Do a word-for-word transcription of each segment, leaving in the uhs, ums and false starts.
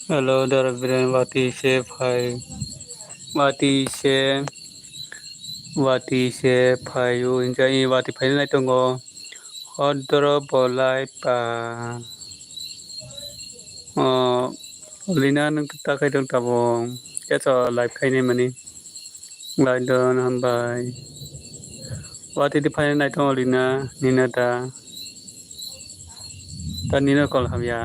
Hello, Dara Biren, wati se phai, wati se, wati se phai o, hinja i wati phai nai tongo. Hodoro bolai pa. O, Lina, nwng ta khai tong tabung. Keto live khai nai mani. Lai don, hambai. Wati di phai nai tongo Lina, nina ta. Ta nina kol hamya.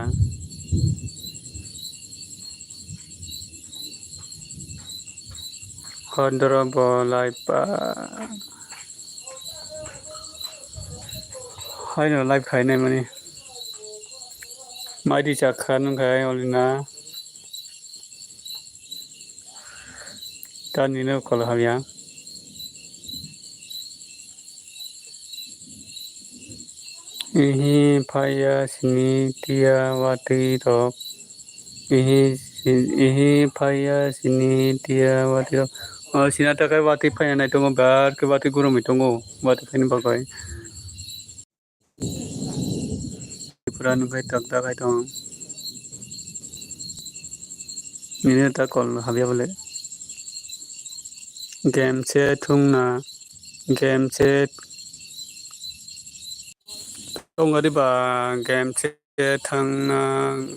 Hodoro bolai pa. Haino live khai nai mani. Mai di chakha nung khai Olina. Ta nino kol hamya. Ihi phaiya sini tiya watwi rok. Ihi si-, ihi phaiya sini tiya watwi rok. O sina takai watwi phaiya nai tongo, bar ke watwi gurumwi tongo, watwi phaini bagwi. Tripura nungkhai tak tak hai tong. Nini ta kol habya bole. Game se thung na, game se tong gari ba, game se thang na,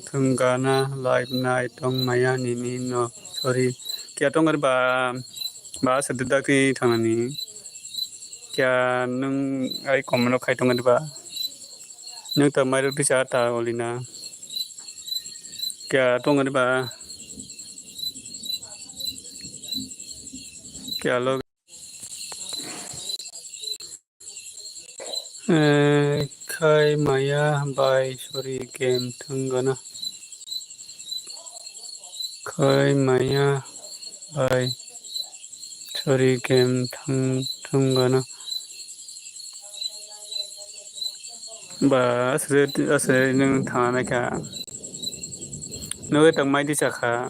thung gana, live nai tong maya nini no, sorry. Kya tong gari ba, ba se dak ni thang nani. Kya nung ai comment rok khai tong gari ba. Nung ta mai rok tisa ta Olina. Kya tong gari ba. Kya lo. Eh, khai maya bai sorry game thung gana. Khai maya bai sorry game thung, thung gana. Ba, aswk, aswk nwng thangna kha. Nugwi tongmai di sakha.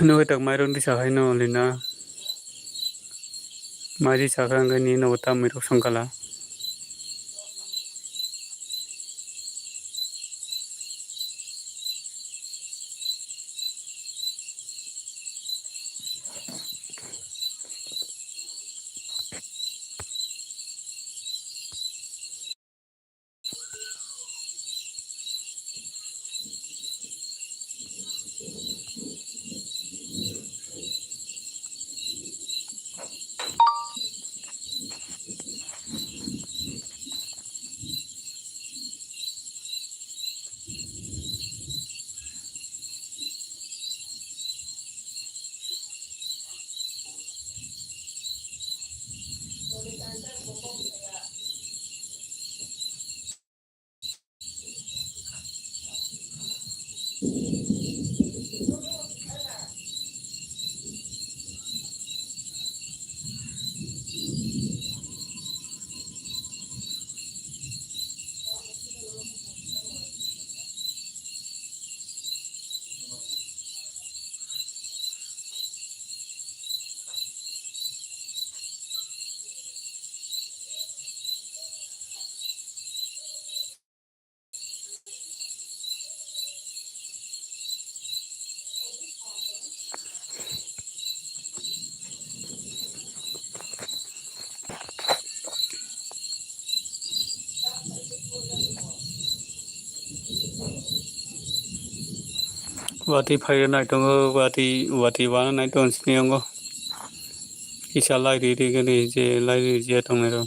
Nugwi tongmai rwng di sakha no Lina. Mai di sakha hwnkhe ni nogo tamwi rok songkhala. Watwi phai rw nai tongo, watwi, watwi wana nai tongo sini wngo. Kisa lai ri ri gani je lai ri je tongnai rw.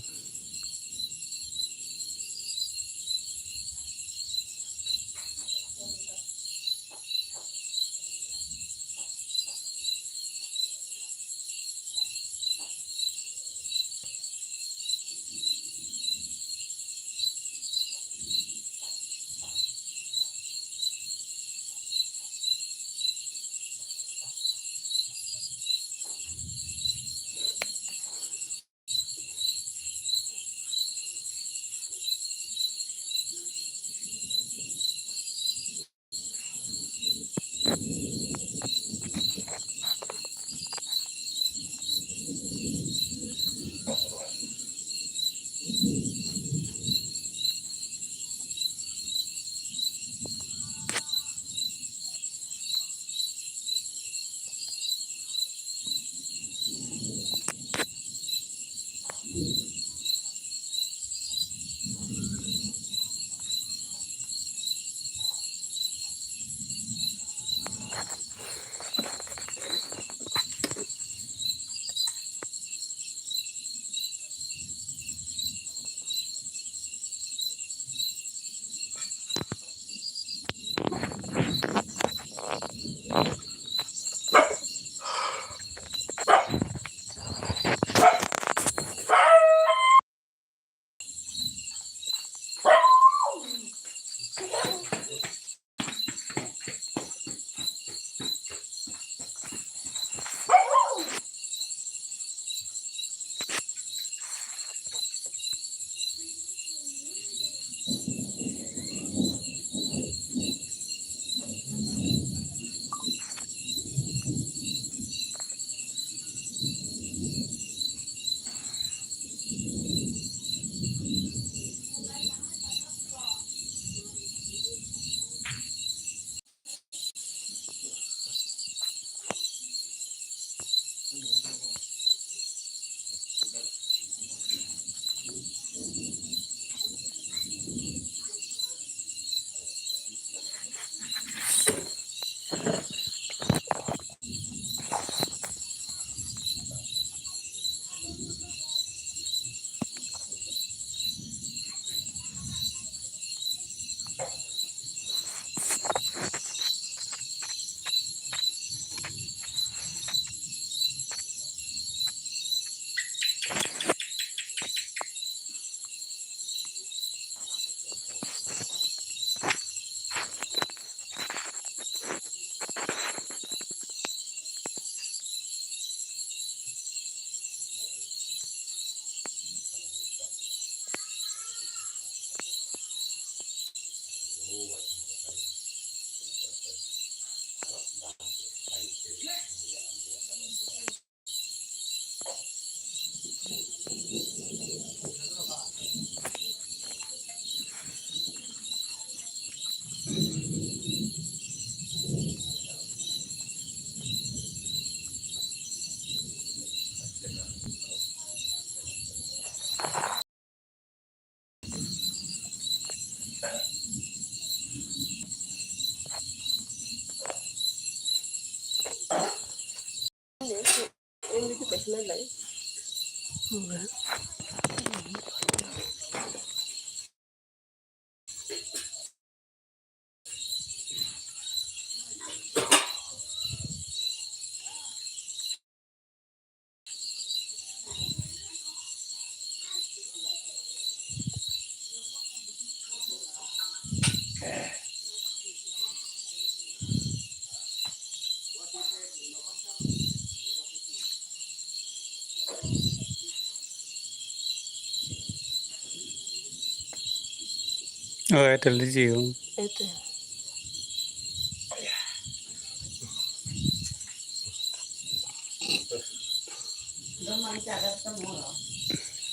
Oh, Airtel di jio. Airtel.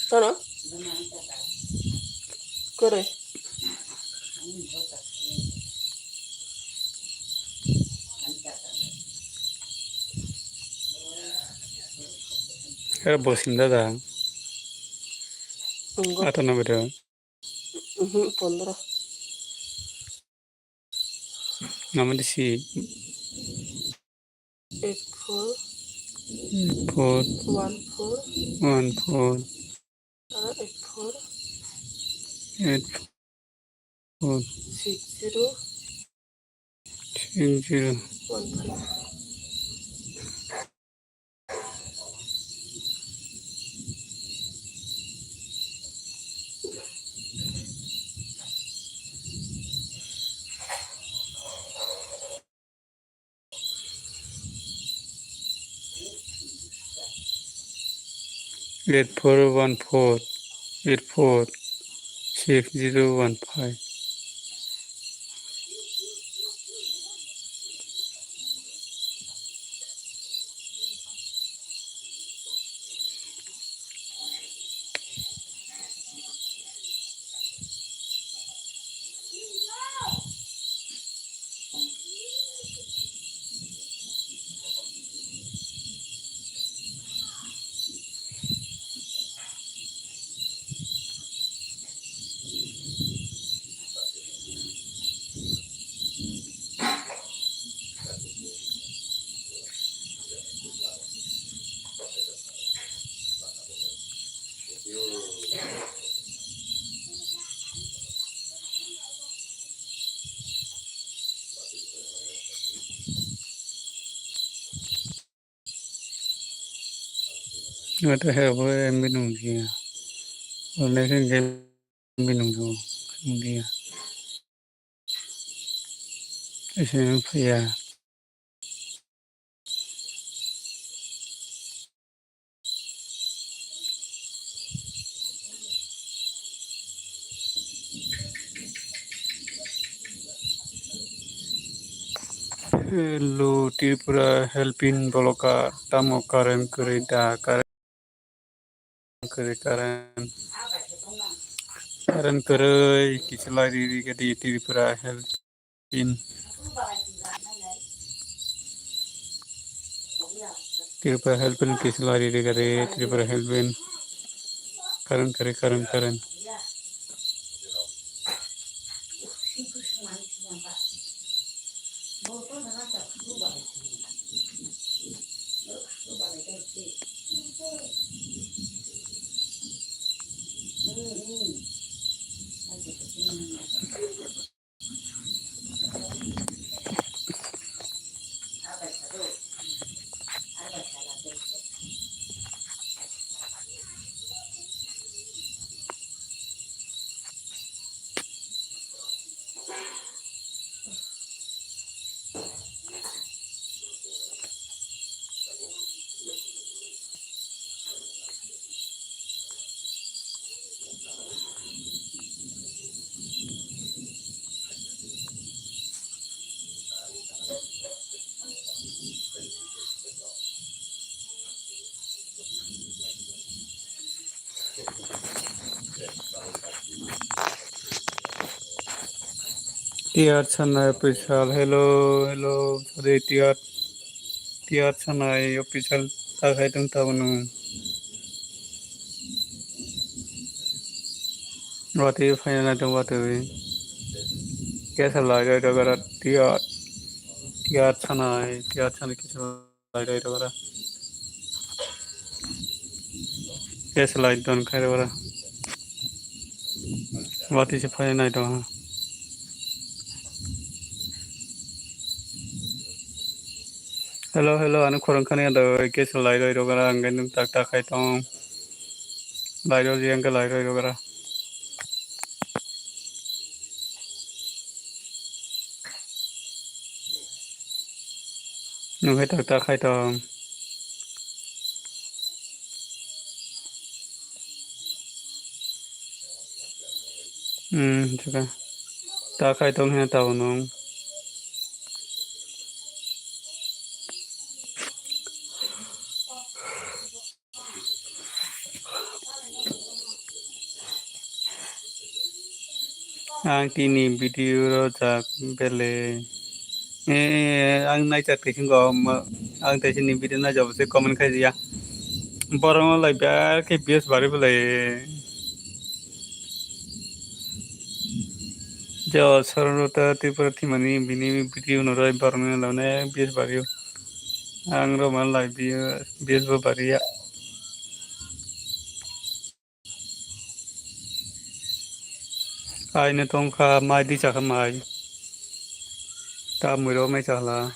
Kono? Kore? Era bosim dada. Unggo. Ato na beda. Mhm, pondro. Nama di si eight four eight four one four one four uh, eight four eight four six zero six zero one five. Eight four one four eight four six zero one five. Ngata he bo M B nung dia. Bo next game M B nung dia. Nung dia. Ese nung phaya. Hello, Tripura helping blocker, tamo current kwrwi da, current kwrwi, current, current kwrwi, kisa lai riri gadi Tripura helping. Tripura helping kisa lai riri gadi Tripura helping. Current kwrwi, current, current. Tiyar sanai official, hello, hello, sorry, tiyar, tiyar sanai official ta khai tong ta bono. Wati phaina nai tong wati. Kesa lai gai dogara tiyar, tiyar sanai, tiyar sanai kisa. Lai roi rogara. Yes, lai don khai rogara. Wati se phai nai tong ha. Hello, hello, ano khorang khani do, yes, lai roi rogara, ang tak tak khai tong. Lai roi, ang lai roi rogara. Nung hai tak tak khai tong. Hmm, chuka. Tak khai tong hai tao nung. Ang tini video rojak bele. Eh, ang naijak tei singo, ang tei sini video naijak se comment khai ya. Borok no lai ber khe views bari bele. Jo Sarota Tripura thimani bini video no roi borok no lai views bari. Ang rw manlai biyo, biyo bo bariya. Aino tongkha mai di chakha mai. Ta muiro mai chakla.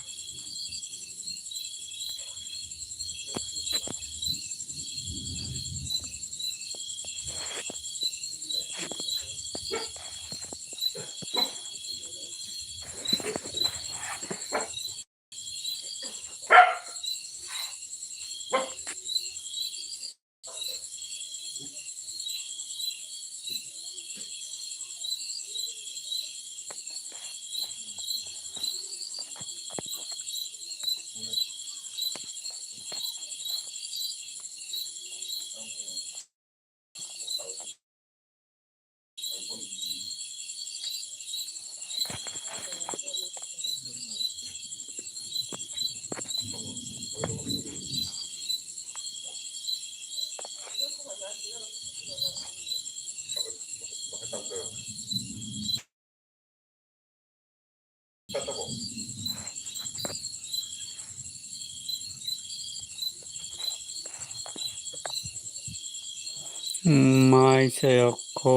Mai sayok kho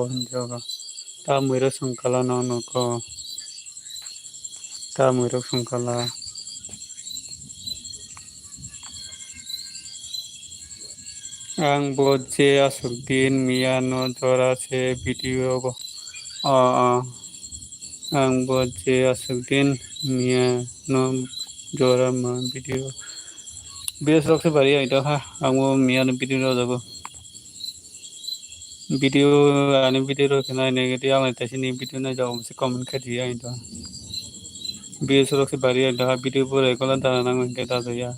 hinjago. Ta muirok songkala no nokho. Ta muirok songkala. Ang bo je aswk din miya no jora se video bo. O, o. Ang bo je aswk din miya no jora ma video. Bes rok se bari ai do ha. Ang bo miya no video rw jago. Video ani video rok khe nai nai khe ang lai taisini video nai jago se comment khe di ai do. Bes rok se bari ai do ha video bo regular dana nang khe da ya.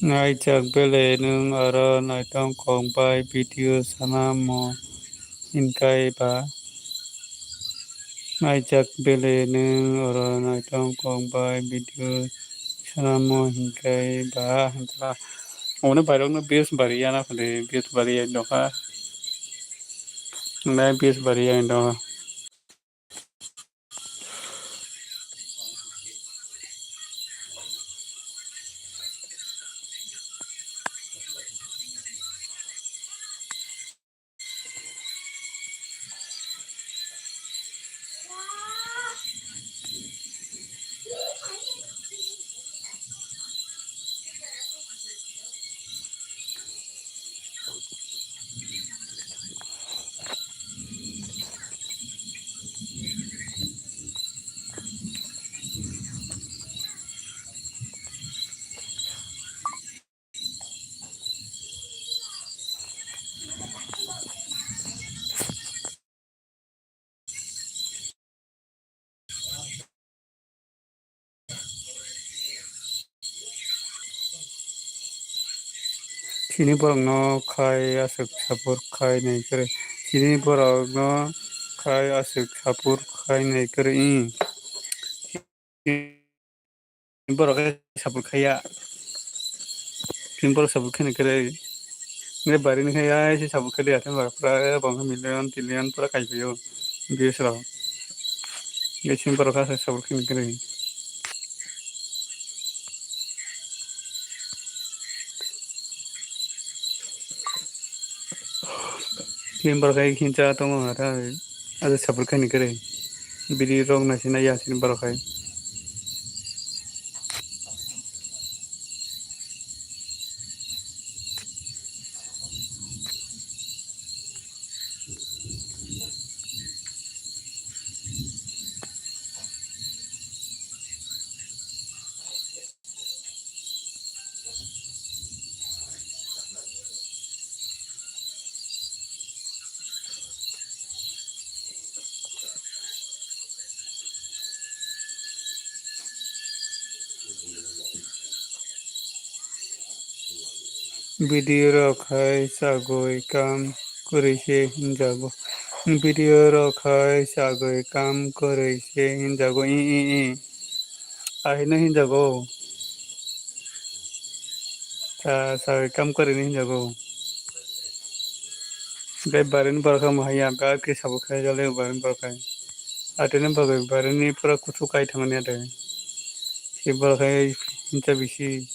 Naijak bele nwng oro naithok kok bai video sanamo hinkai ba? Naijak bele nwng oro naithok kok bai video sanamo hinkai ba? Hinka. Omo bairokno views bariya na khe, views bariya dokha. Nai views bariya dokha. Chini borokno khai aswk support khai nai kwrwi. Chini borokno khai aswk support khai nai kwrwi. Borok khe support khaiya. Chini borok support khaina kwrwi. Nge bari ni khaiya se support khai ya, pura bang million, trillion pura khai phaio. Views rok. Nge chini borok khe support khaina kwrwi. Member khai khincha tongo hata, ado support khaini kwrwi. Bidi rok naisina ya sini borok khai. Video rok hai sagwi kam kwrwi se hinjago. Video rok hai sagwi kam kwrwi se hinjago. I, i, i. Ahino hinjago. Sa, sagwi kam kwrwi hinjago. Gai barini borok hai ya, ba kisa bo khai jale barini borok hai. Atene bagwi barini pura kuchu kai thangani ate. Si borok hai hincha bisi.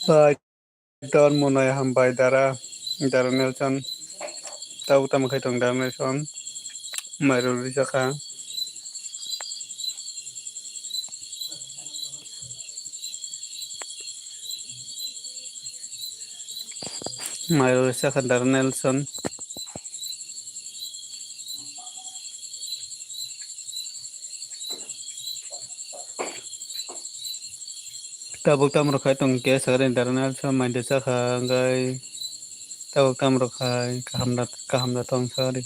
Bai, Don Monai hambai dara, dara Nelson. Tabuk tamo khai tong dara Nelson. Mairok rijak kha. Mairok rijak kha dara Nelson. Tabuk tamo rok khai tong khe sakari internal sa mai de sakha, hwnkhe tabuk tamo rok khai kaham da, kaham da tong sakari.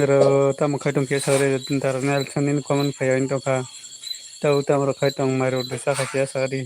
Oro tamo khai tong khe sakari internal sani comment phai wng tongkha. Tabo tamo rok khai tong mairok de sakha khe sakari.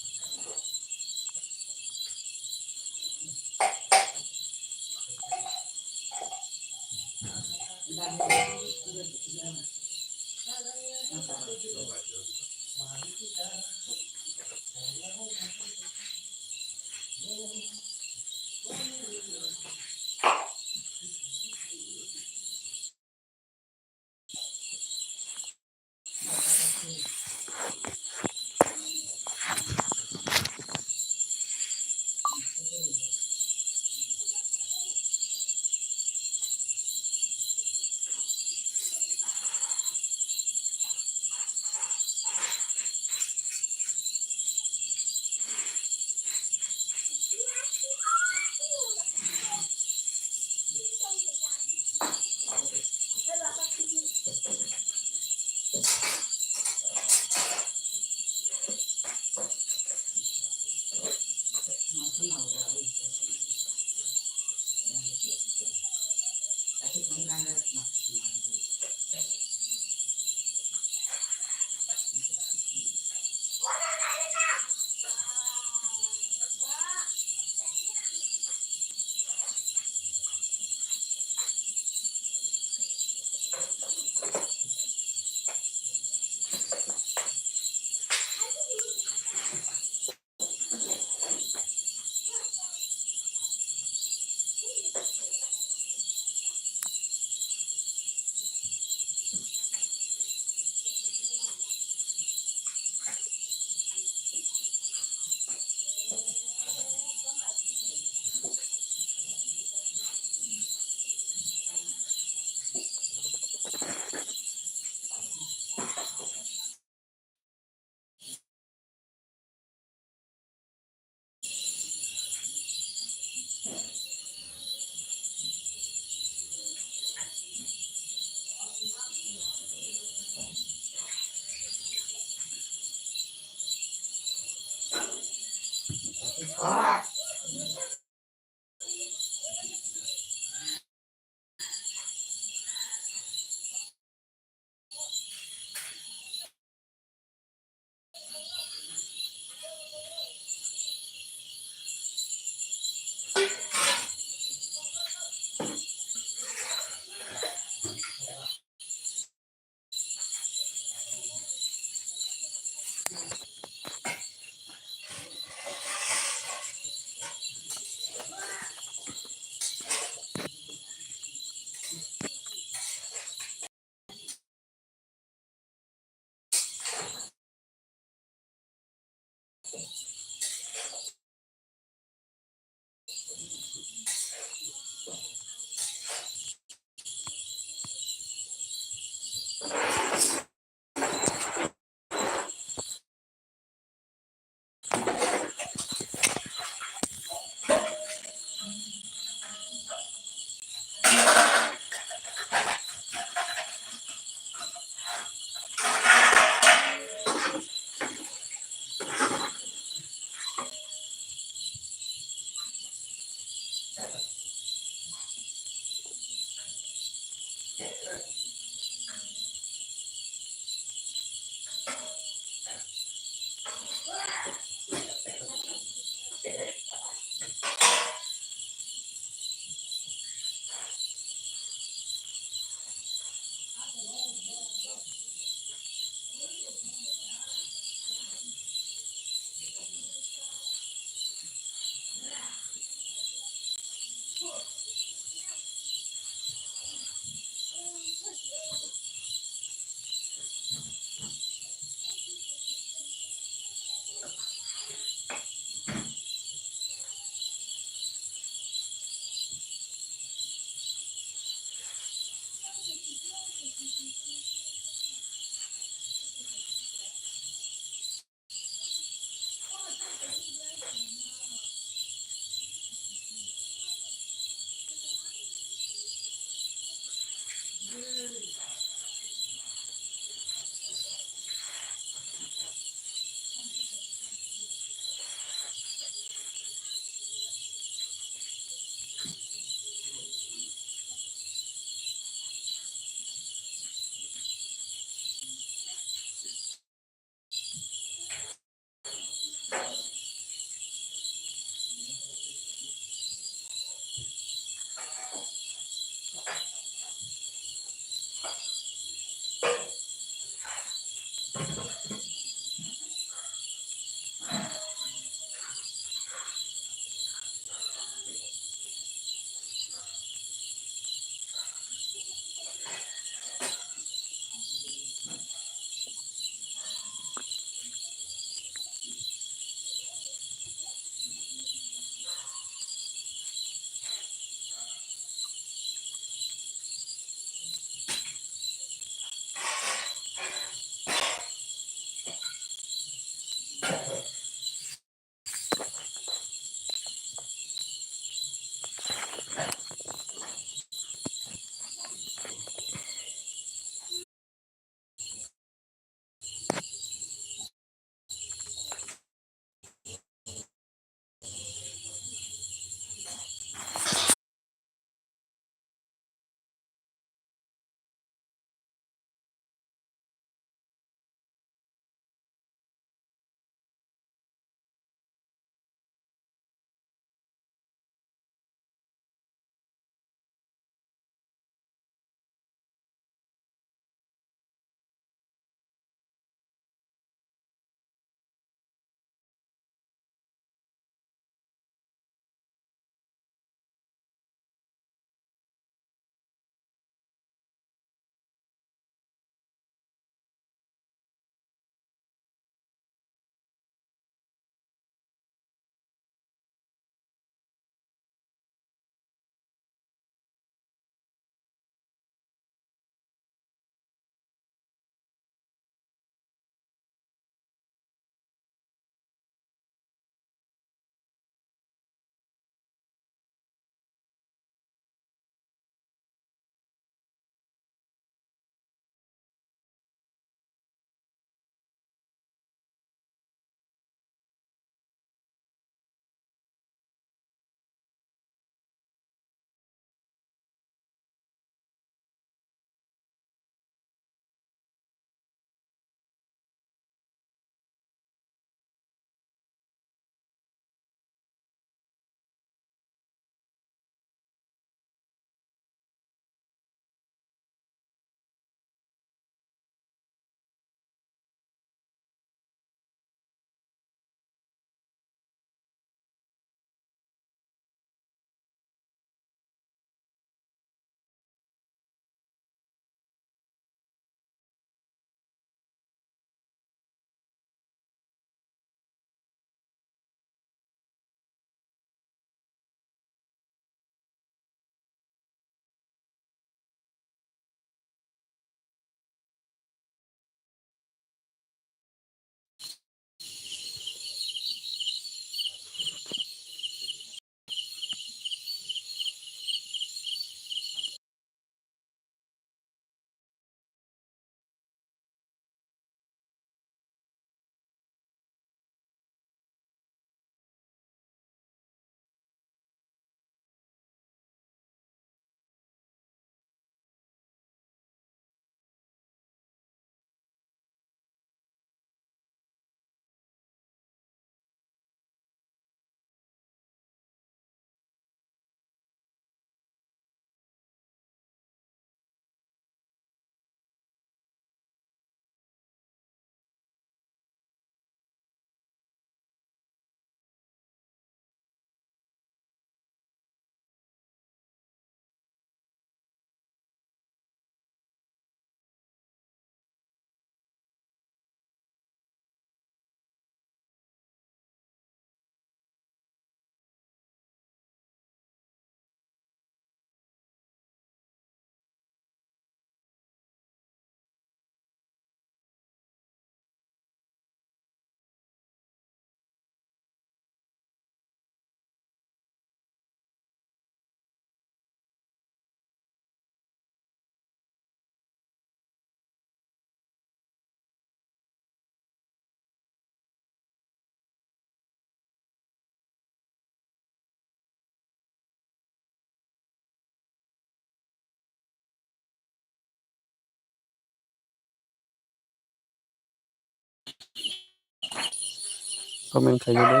comment khaidi.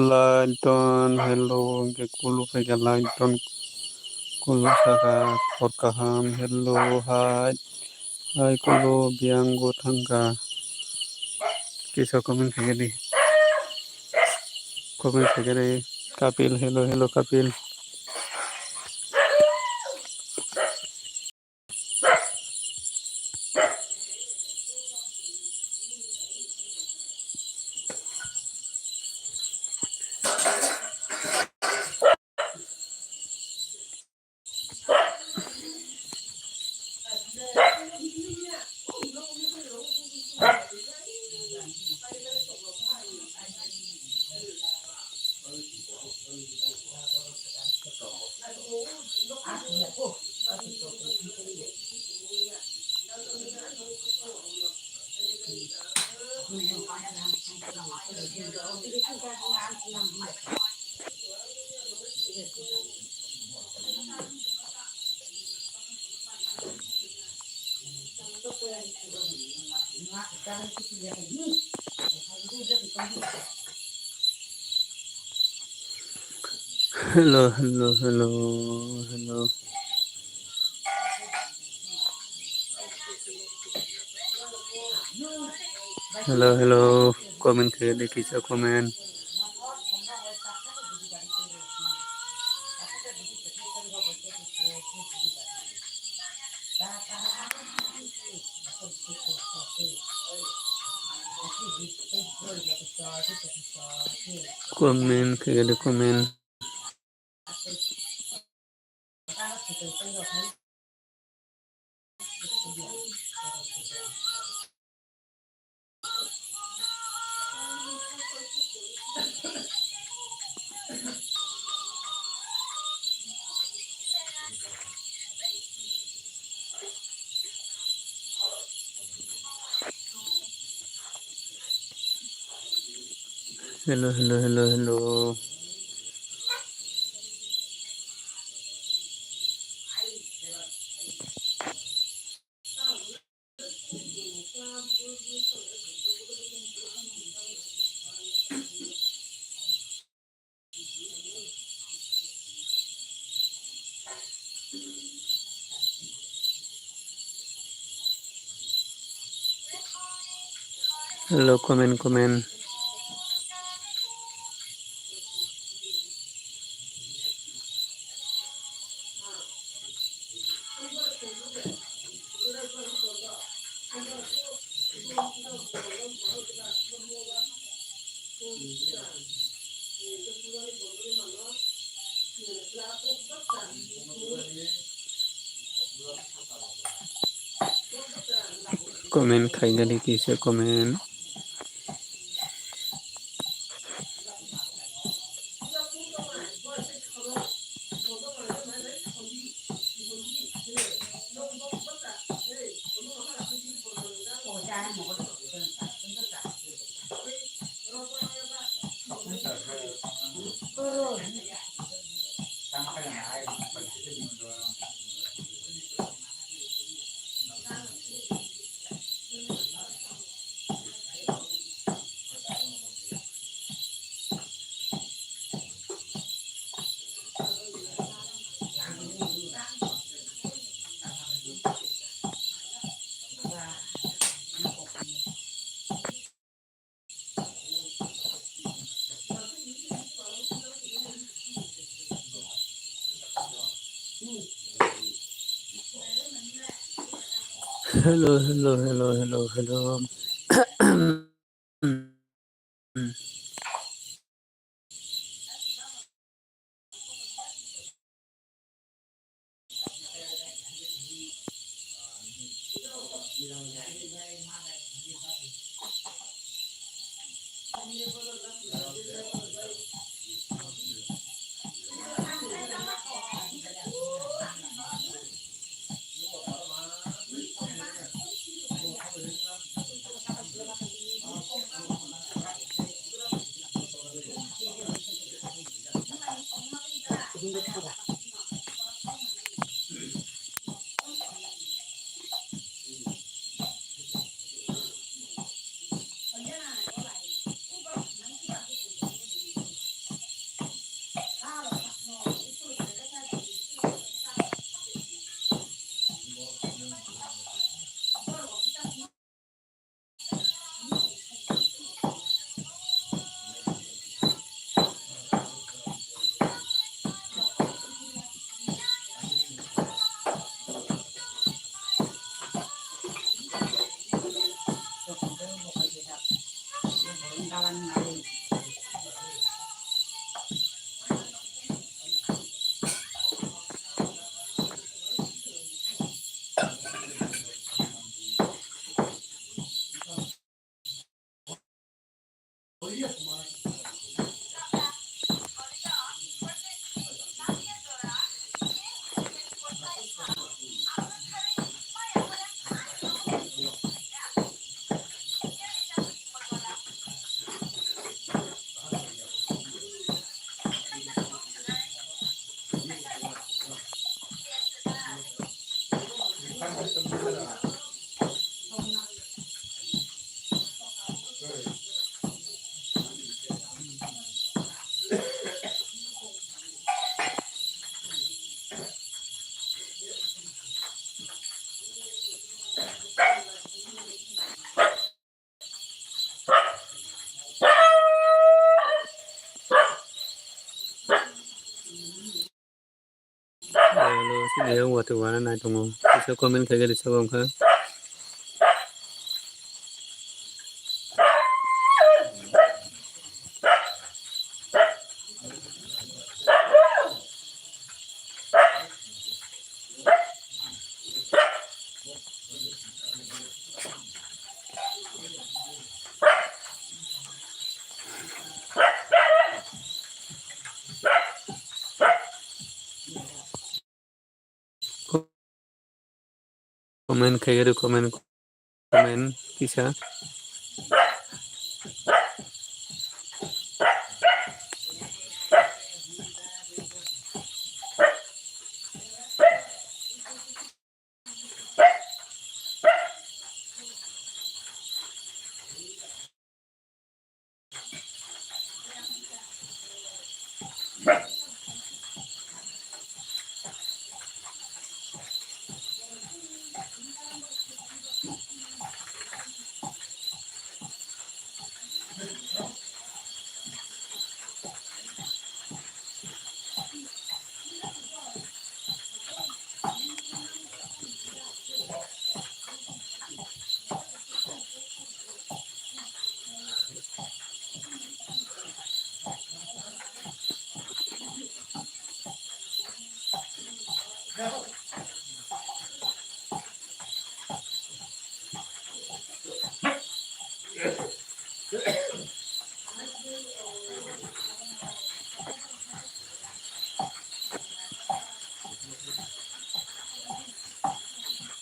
Light don, hello, hwnkhe kulu phaikha light don, kulu sakha, hor kaham, hello, hai, hai kulu biyang go thangkha. Kisa comment khaidi, comment khaidi, Kapil, hello, hello, Kapil. Hello, hello, hello, hello. Hello, hello. Comment khe de kisa comment. Comment khe de comment. Hello, hello, hello, hello. Hello, comment, comment. Comment khaina di kisa comment. Hello, hello, hello, hello, hello. Alo, sini yang wati wana nai tongo. Kisa comment khaikhe risa bang kha. Comment khaikhe rw, comment, comment kisa.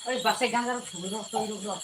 Oi, basai ganjaro thugwi rok, twi rok rok.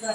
Tei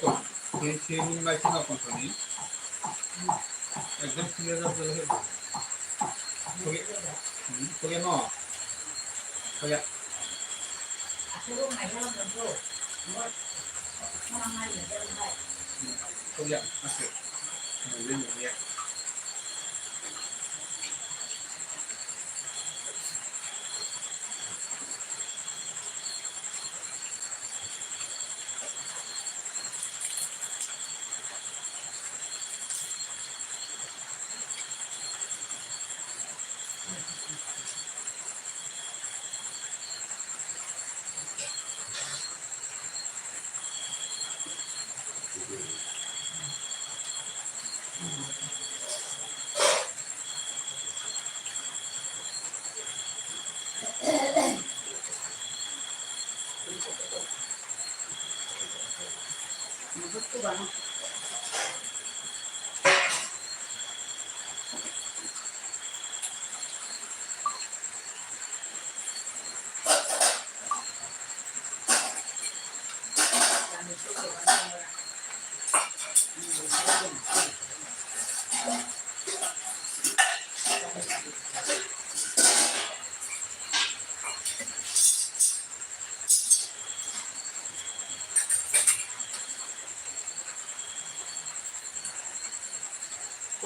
kok, tei sini mai kheno konsoni. Ekdom clear jab jale he. Oke. Hmm, oke no. Oke. Oke, oke.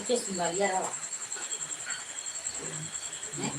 Kuchis maliya rawa. Eh?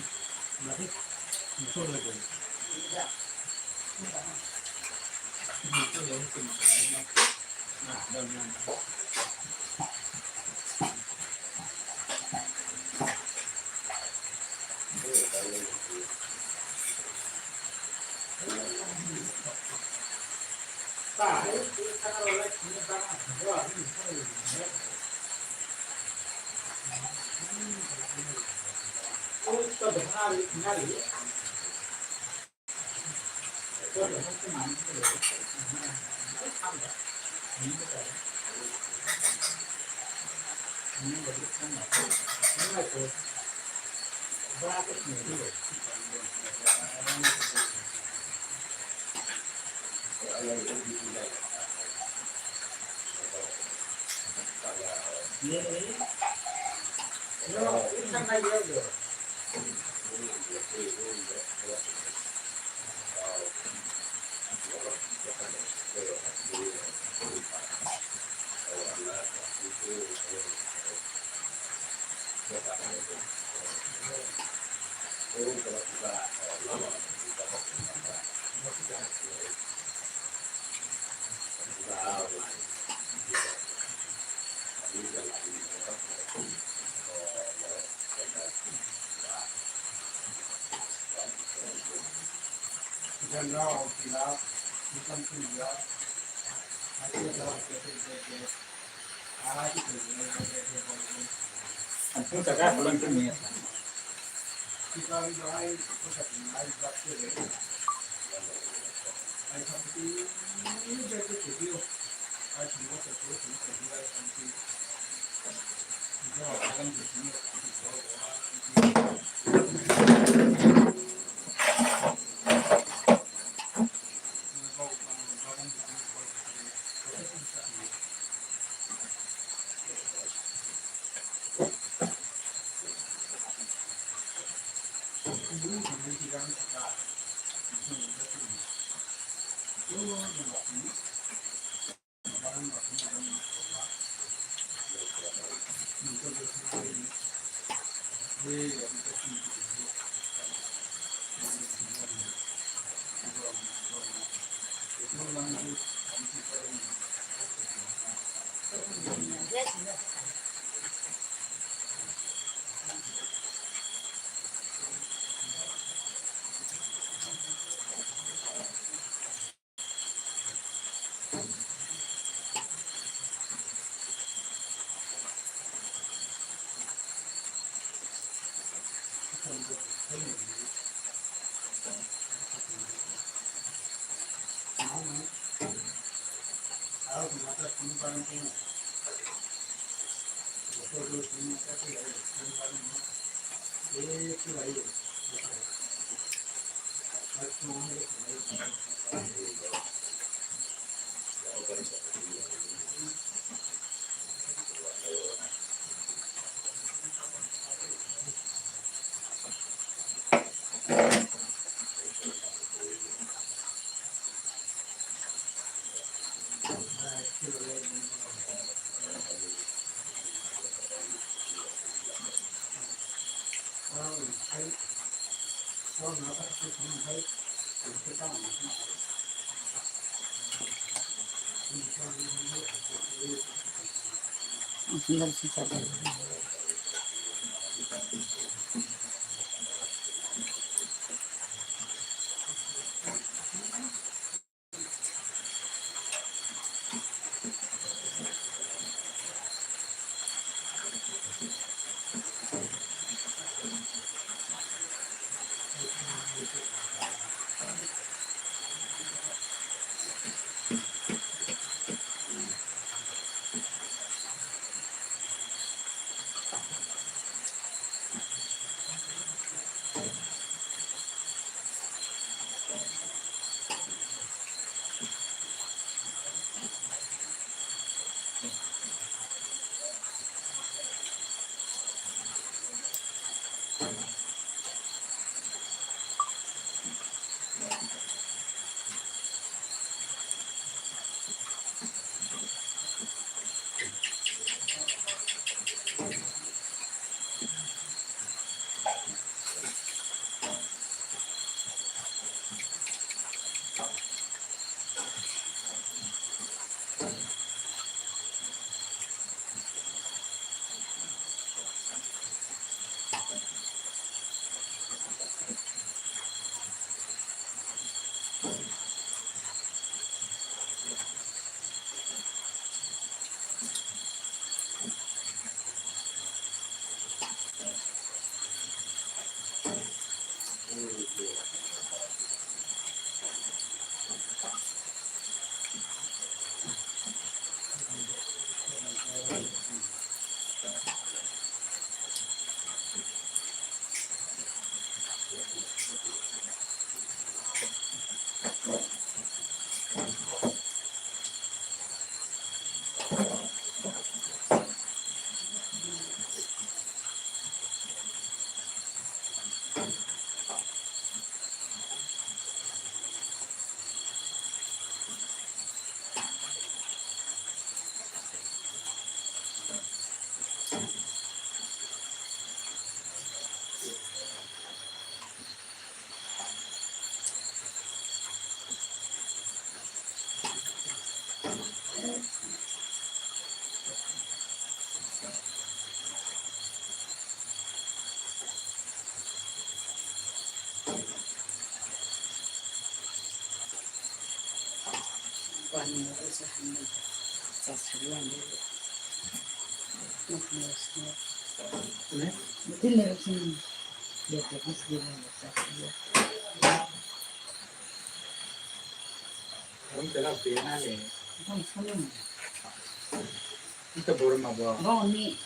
Ito borok ma bo. Bo ni.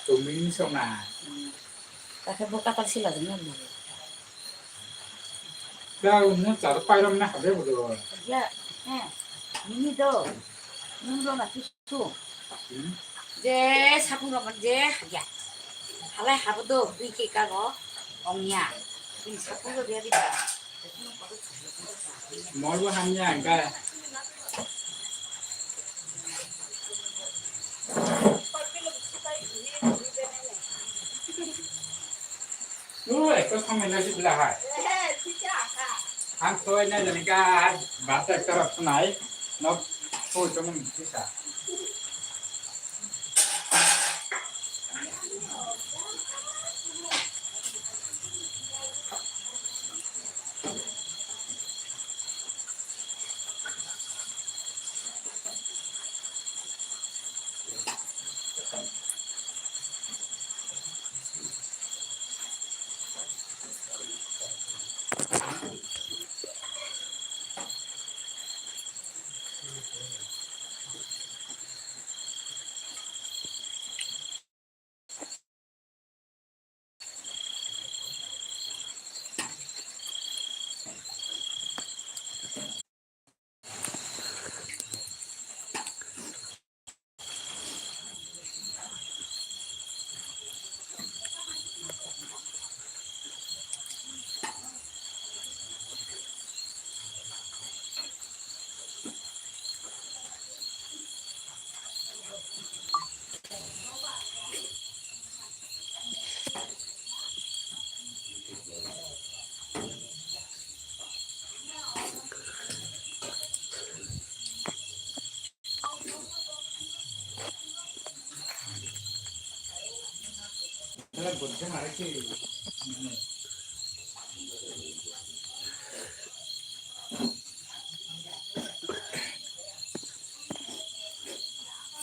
Tumi ni sok na. Kakhe bo katal sila jengna bo. Ya, mo char pai ram na habe bo do. Ya, he. Nini do. Nung do na kisu. Hmm? Je sapung rok je ya. Halai habo do, dui ke ka go. Ong ya. Ini sapung do dia di ta. Mol bo hamya ang ka. Ui, ekko samai na sibla hai. Ang soi na jani ka, bata ekta rok sunai. Nok soi to mun sisa.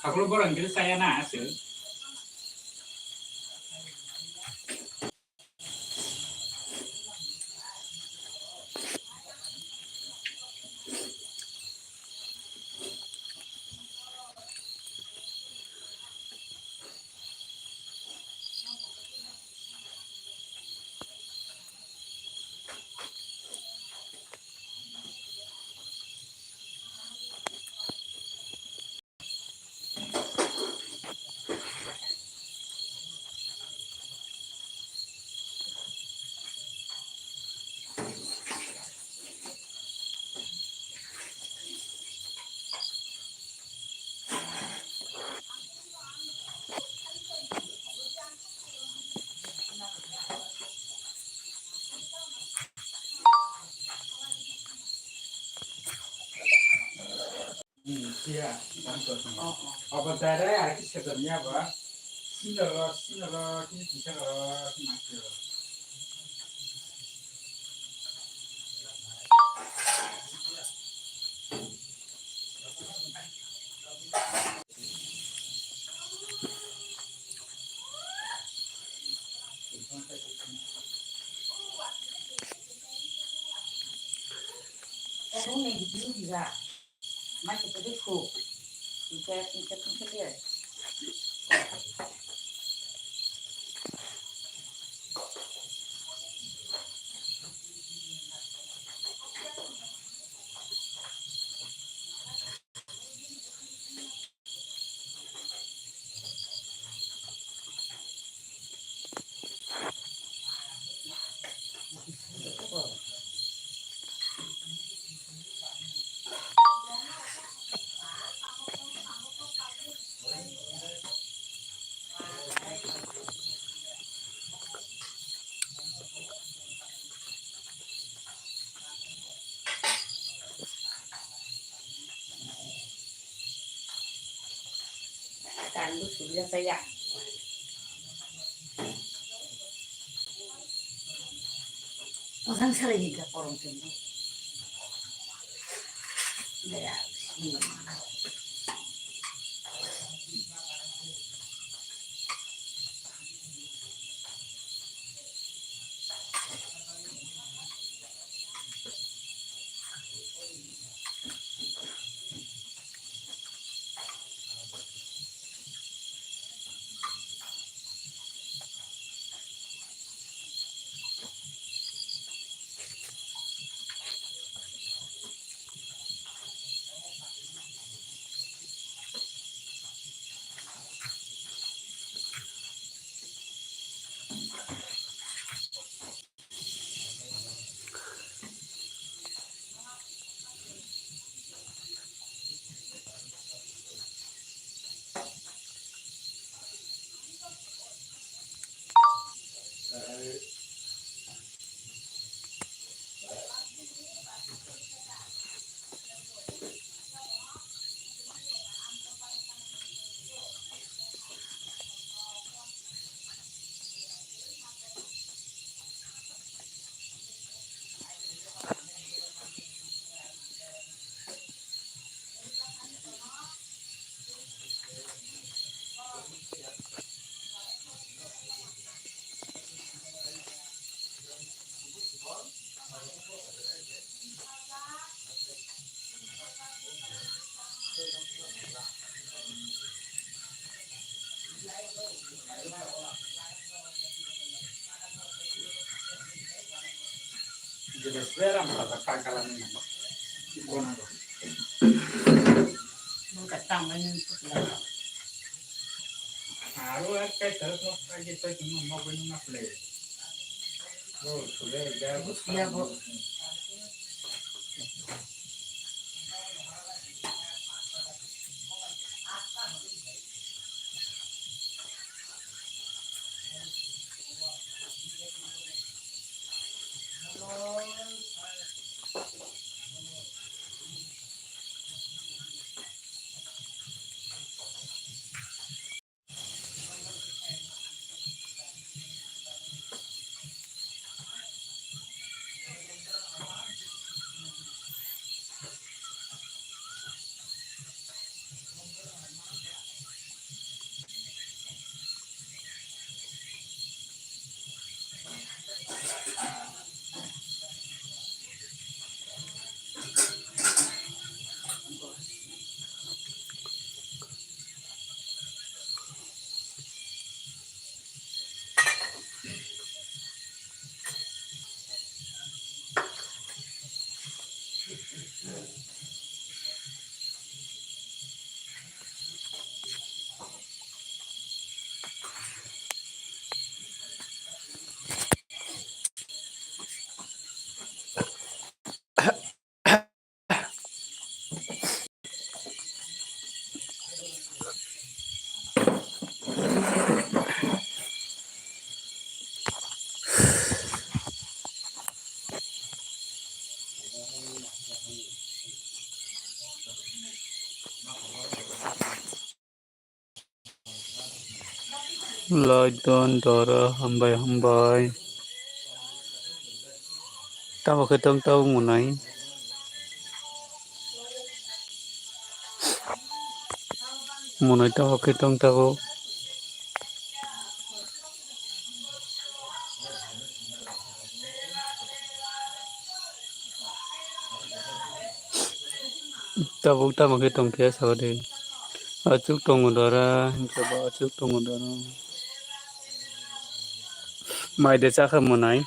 Haklo borok hwnkhe chaya na aswk. Hmm, siya, tanto. Oh, oh. Apa dara ya, kita kerja apa? Sini loh, sini loh, sini bisa loh, sini bisa loh. Tandu sudah saya. Pasang sarai ni ka korong tengko. Daya. Loidon doro hambai hambai. Tamo khe tong tabuk mwnai. Mwnai tamo khe tong tabuk. Tabuk tamo khe tongkhe sadi. Achuk tongo dara, hinkhe bo achuk tongo dara. Mai de chakha mwnai.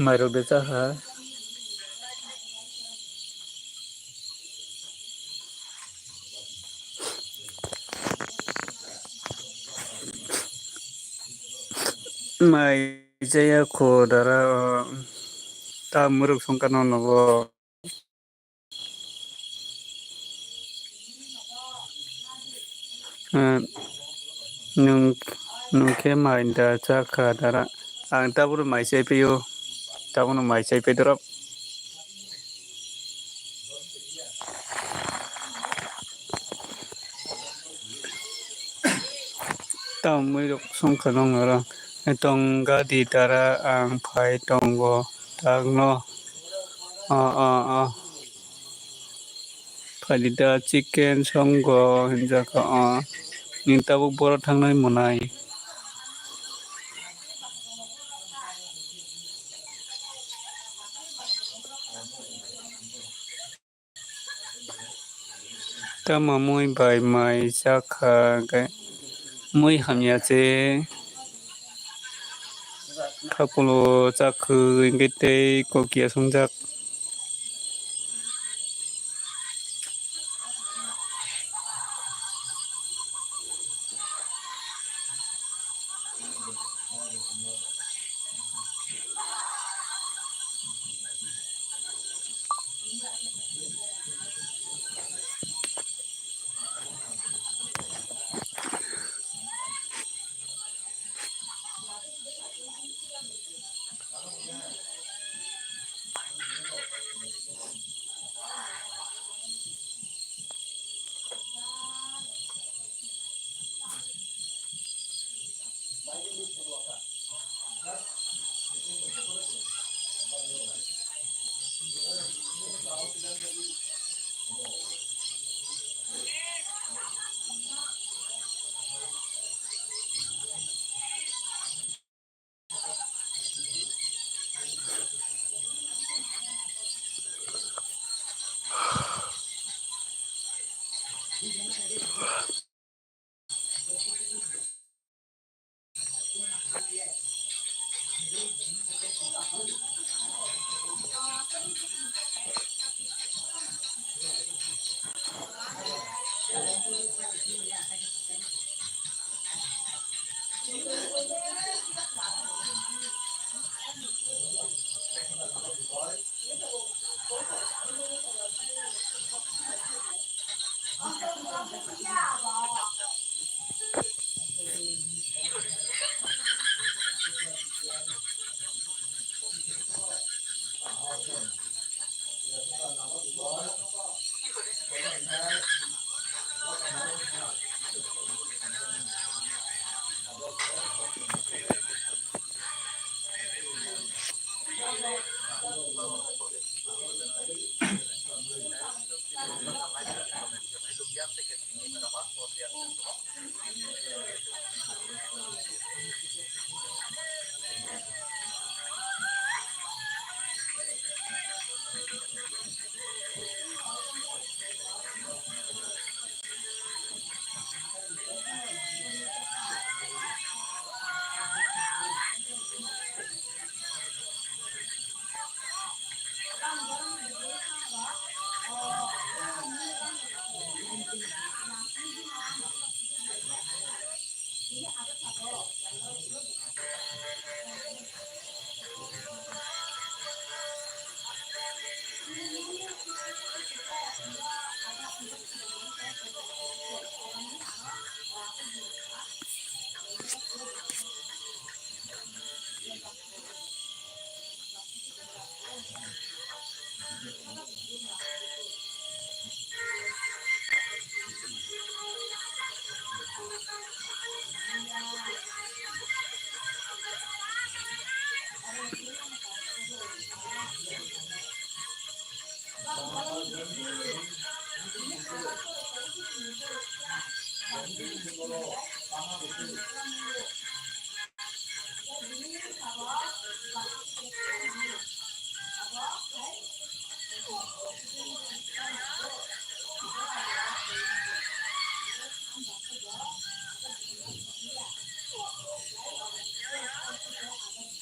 Mairok de chakha. Mai chaya kho dara o, ta mwrwk songkha no nogo. Eh, nwng, nwng khe mai da chakha dara. Ang tabuk mai chai phio, tabuk mai chai phai dorop. Tamo muirok songkha nong oro. Tong gadi dara ang phai tongo tagno. O, o, o. Phaidi da chicken songo hinjak o. Nini tabuk boro thangnai mwnai. Tamo mui bai mai chakha khe mui hamya se khakulo chakhwi hwnkhe tei kokiya songjak.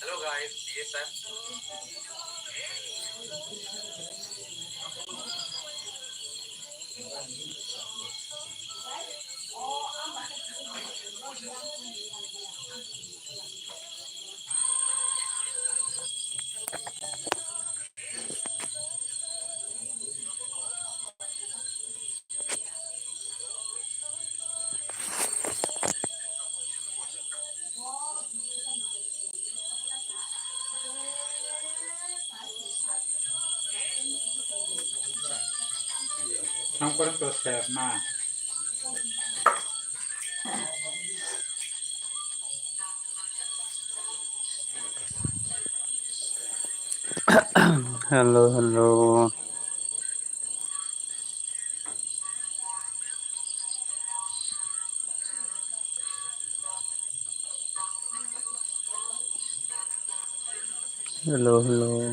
Hello guys, D S M. Ang kurang terus kayak mah. Hello, hello. Hello, hello.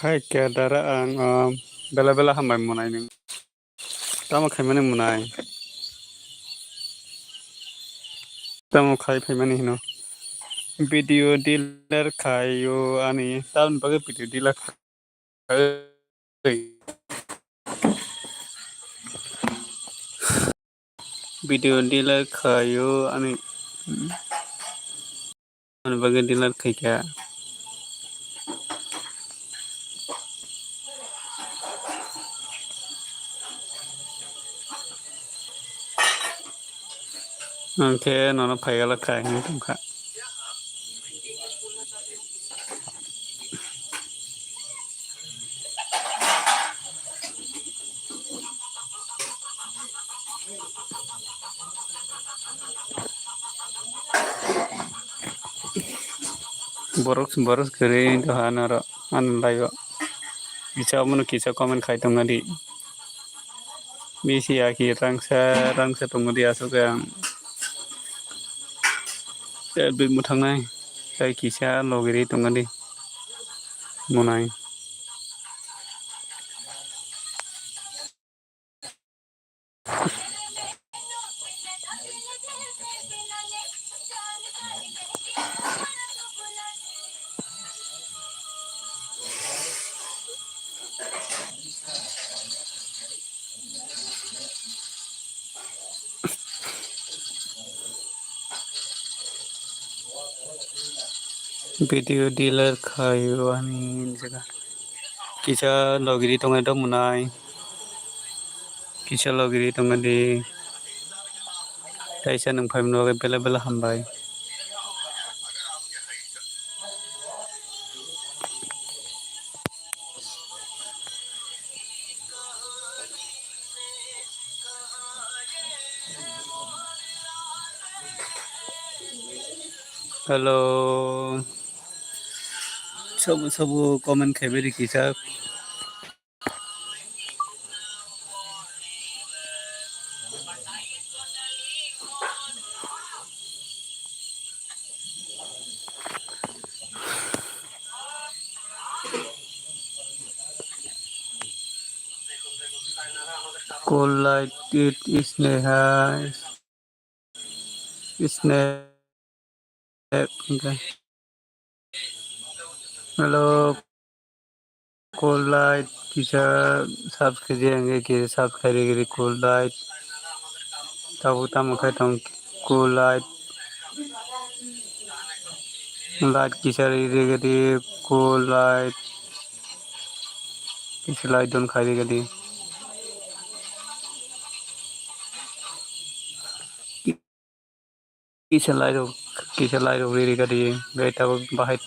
Phaikhe dara ang, um, bela bela hambai mwnai nwng. Tamo khaimani mwnai. Tamo khai phaimani hino. Video delete khaio ani. Tamoni bagwi video delete khaio. Video delete khaio ani. Ani bagwi delete khaikha. Ang khe nono phaigala khai hwnwi tongkha. Borok, borok kwrwi wngkha norok ani live-o. Kisa omono kisa comment khai tongna di. Bisi ya ki rangsa, rangsa tongma di aswk ang. Tei bwi mwthangnai. Tei kisa logiri tongna di. Mwnai. Video delete khaio ani jaga. Kisa logiri tongwi dok mwnai. Kisa logiri tongwi di. Kaisa nwng phaimani bagwi bela bela hambai. Hello. Sobo sobo comment khaibai di kisa. Cool light it is Neha. Snack. Hello. Cool light kisa subscribe hwnkhe kisa subscribe rwgwi cool light. Tabuk tamo khai tong cool light. Light kisa rwgwi cool light. Kisa light don khai rwgwi. Kisa light rok, kisa light rok riri gadi, gai tabuk bahai.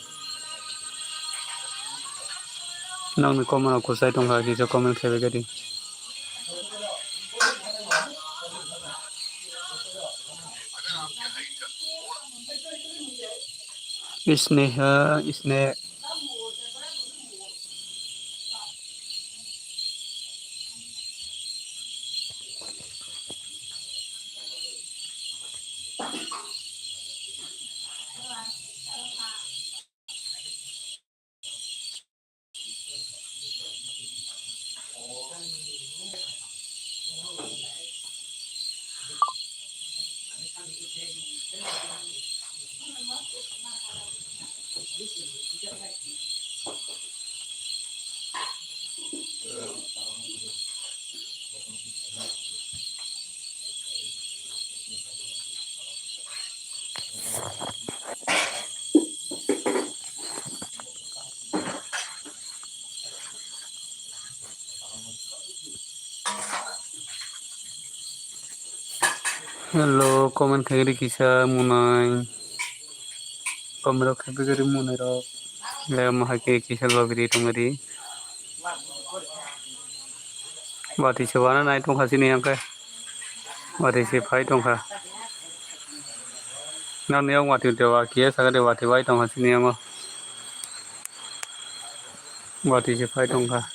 Nokni comment rok kwchai tongkha, kisa comment khaibai gadi. Sneha, Sneha. Hello, comment khaigri kisa munai. Comment rok khaigri munai rok. Le mo hai khe kisa lobiri tongri. Watwi se wana nai tongkha chini yang khe. Watwi se phai tongkha. Nang ni yang watwi de wa kiye saka de watwi bai tongkha chini yango. Watwi se phai tongkha.